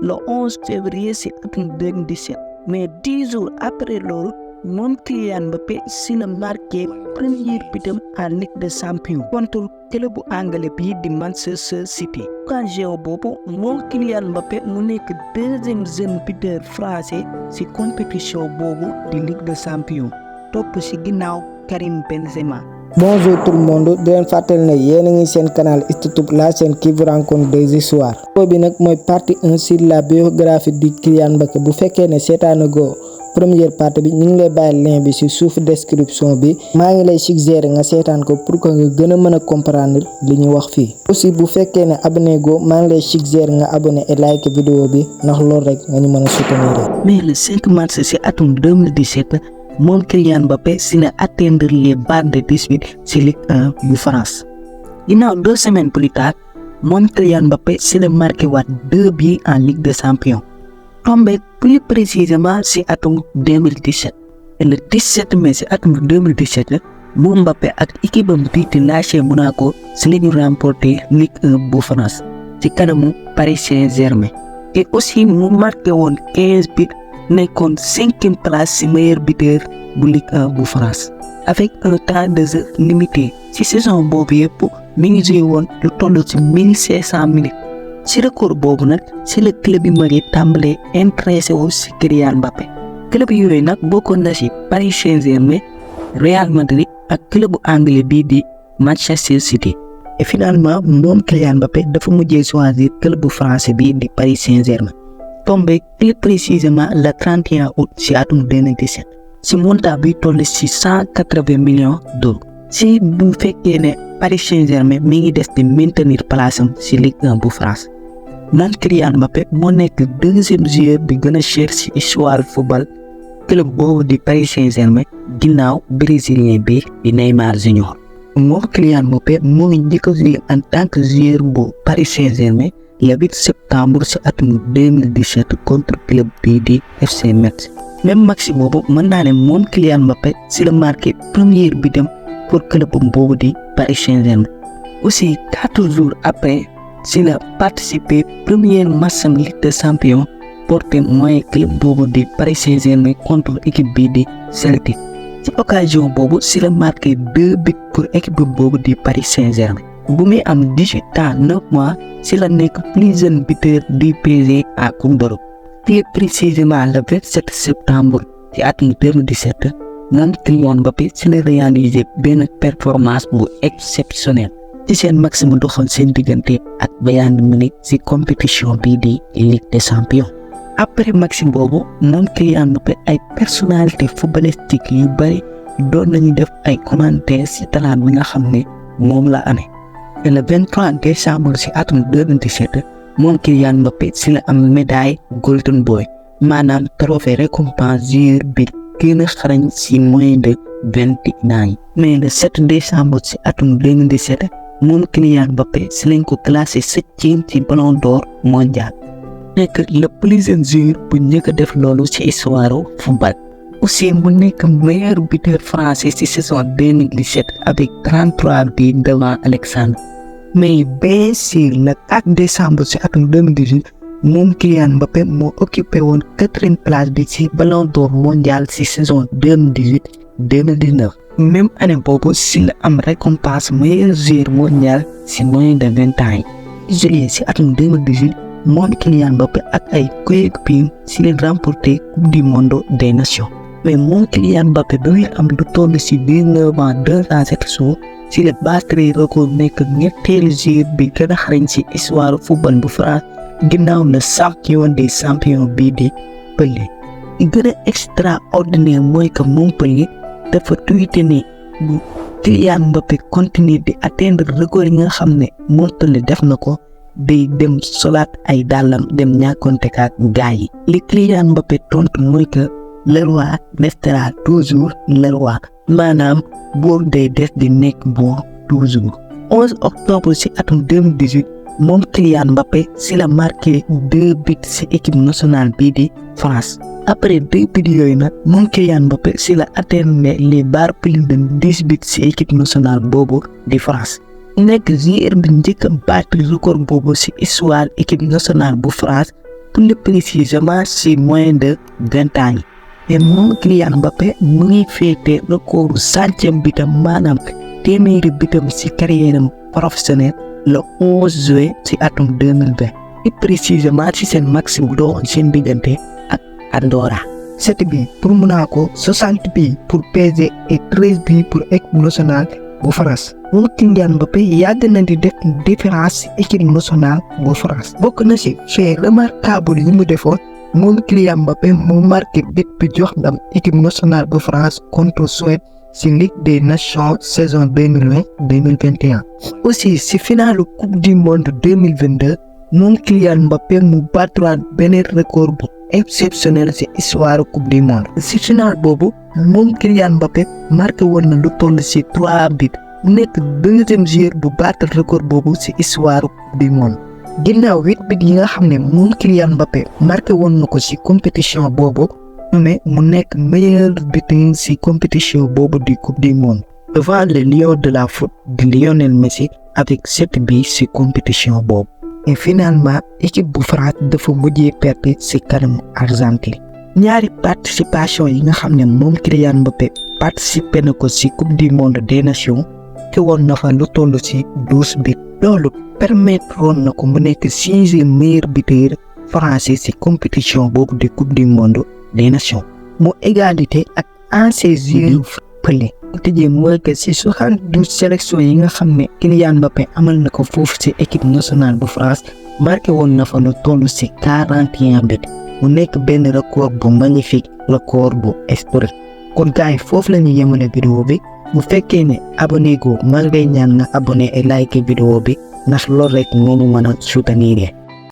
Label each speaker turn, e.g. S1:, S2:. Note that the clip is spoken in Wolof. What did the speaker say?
S1: le 11 février si atum 2017 mais 10 jours après loolu moom Kylian Mbappé si la marqué premier butam en Ligue des Champions contre club bu anglais bii di Manchester City. occasion boobu moom Kylian Mbappé mu nekk deuxième jeune buteur français si compétition boobu di Ligue des Champions topp si ginnaaw Karim Benzema.
S2: Bonjour tout le monde di leen fàttali ne yéen a ngi seen canal YouTube la chaîne qui vous raconte des histoires. bi nag mooy partie 1 sur la biographie du Kylian Mbappé bu fekkee ne seetaanagoo première partie bi ñu ngi lay bàyyi lien bi ci suuf description bi maa ngi lay suggérer nga seetaan ko pour que nga gën a mën a comprendre li ñu wax fii. aussi bu fekkee ne abonné go maa ngi lay suggérer nga abonné et like vidéo bi ndax loolu rek nga ñu mën a soutenir.
S1: mais le 5 mars si atum 2017. moom Kylian Mbappé si la atteindre les barres de 18 ci Ligue 1 yu France. ginnaaw 2 semaines plus tard moom Kylian Mbappé si la marqué waat 2 buts en Ligue des Champions. tombé plus précisément si atum 2017 et le 17 mai si atum 2017 moom Mbappé ak équipe am bii di l'AS Monaco si la ñu remporté Ligue 1 bu France ci kanamu Paris Saint-Germain. et aussi mu marqué woon 15 buts. nekkoon 5e place ci meilleur buteur bu Ligue 1 bu France avec un temps de jeu limité ci saison boobu yëpp mi ngi joué woon lu toll ci 1500 minutes ci record boobu nag ci la club yi mag yi tàmbalee intéressé wu ci Kylian Mbappé. club yooyu nag bokkoon na ci Paris Saint-Germain, Real Madrid ak club bu anglais bii di Manchester City. et finalement moom Kylian Mbappé dafa mujjee choisir club bu français bii di Paris Saint-Germain. tombé plus précisément le 31 août ci atum 2017 ci montant bi toll ci 180 millions d'euros. ci bu fekkee ne Paris Saint-Germain mi ngi des di maintenir place am ci Ligue 1 bu France. moom Kylian Mbappé moo nekk deuxième joueur bi gën a cher ci histoire football club boobu di Paris Saint-Germain ginnaaw brésilien bi di Neymar Junior. moom Kylian Mbappé moo ngi njëkk a jouer en tant que joueur bu Paris Saint-Germain le 8 septembre ci atum 2017 contre club bii di FC Metz. même match boobu mën naa ne moom Kylian Mbappé ci la marqué premier butam pour club boobu di Paris Saint-Germain. aussi 4 jours après ci la participé premier match am Ligue des Champions porté mooy club boobu di Paris Saint-Germain contre équipe bii di Celtic. ci occasion boobu ci la marqué 2 buts pour équipe boobu di Paris Saint-Germain. bu muy am 18 ans 9 mois ci la nekk plus jeune buteur du PSG à Coupe d'Europe. plus précisément le 27 septembre ci atum 2017 moom Kylian Mbappé ci la réalisé benn performance bu exceptionnelle ci seen match bu doxoon seen diggante ak Bayern Munich ci compétition bii di Ligue des Champions. après match boobu moom Kylian Mbappé ay personnalité footballistique yu bari doon nañu def ay commentaires ci talent bi nga xam ne moom la amee. et le 23 décembre ci atum 2017 moom Kylian Mbappé ci la am médaille Golden Boy maanaam trophée récompense joueur bi gën a xarañ ci moins de 21 ans. mais le 7 décembre ci atum 2017 moom Kylian Mbappé ci lañ ko classé 7e ci Ballon d'Or mondial nekk le plus jeune joueur bu njëkk a def loolu ci histoire football. aussi mu nekk meilleur buteur français ci saison 2017 avec 33 buts devant Alexandre. mais bien sûr le 4 décembre ci atum 2018 moom Kylian Mbappé moo occupé woon 4e place bi ci Ballon d'Or mondial ci saison 2018-2019. même année boobu ci la am récompense meilleur joueur mondial ci moins de 20 ans. juillet ci atum 2018 moom Kylian Mbappé ak ay coéquipiers ci leen remporté Coupe du monde des nations. mais moom Kylian Mbappé ba muy am lu toll ci 19 ans 2 ans 7 jours ci la battre record nekk ñetteelu joueur bi gën a xarañ ci histoire football bu France ginnaaw le champion des champions bii di Pelé. li gën a extraordinaire mooy que moom Pelé dafa tweeté ne bu Kylian Mbappé continuer di atteindre record yi nga xam ne moom Pelé def na ko day dem solaat ay dàllam dem ñàkkonte ak gaay yi. li Kylian Mbappé tontu mooy que le roi restera toujours le roi maanaam buur day des di nekk buur toujours. 11 octobre ci atum 2018 moom Kylian Mbappé ci la marqué 2 buts ci équipe nationale bii di France. après 2 buts yooyu nag moom Kylian Mbappé ci la atteindre les barres plus de 10 buts ci équipe nationale boobu di France. nekk joueur bi njëkk a battre record boobu ci histoire équipe nationale bu France plus précisément si moins de 20 ans yi et moom Kylian Mbappé mu ngi féete record 100e bitam maanaam téeméeri bitam ci carrière professionnelle le 11 juin ci atum 2020 et précisément ci seen match bu doon seen diggante ak Andorra 7 bi pour Monaco 60 bi pour PSG et 13 bi pour équipe nationale bu France. moom Kylian Mbappé yàgg na di def différence ci équipe nationale bu France bokk na ci fait remarquable yi mu defoon moom Kylian Mbappé mu marqué but bi jox ndam équipe nationale bu France contre Suède ci Ligue des Nations saison 2020-2021. aussi ci finalu coupe du monde 2022 moom Kylian Mbappé mu battraat beneen record bu exceptionnel ci histoire coupe du monde. ci final boobu moom Kylian Mbappé marqué woon na lu toll ci 3 buts mu nekk deuxième joueur bu battre record boobu ci histoire coupe du monde. ginnaaw 8 buts yi nga xam ne moom Kylian Mbappé marqué woon na ko ci compétition boobu mais mu nekk meilleur buteur ci compétition boobu du coupe du monde devant le lion de la foot de Lionel Messi avec 7 buts ci compétition boobu. et finalement équipe bu France dafa mujjee perte ci kanam Argentine. ñaari participation yi nga xam ne moom Kylian Mbappé participé na ko ci coupe du monde des nations te woon na fa lu toll ci 12 buts. loolu permettre woon na ko mu nekk 6e meilleur buteur français ci compétition boobu de coupe du monde des nations mu égalité ak ancien joueur Pelé. tëjee mooy que ci 72 sélections yi nga xam ne Kylian Mbappé amal na ko foofu ci équipe nationale bu France marqué woon na fa lu toll ci 41 buts mu nekk benn record bu magnifique record bu historique. kon gars yi foofu la ñu yemale vidéo bi bu fekkee ne abonné go maa ngi lay ñaan nga abonné et like vidéo bi ndax loolu rek moo ñu mën a soutenir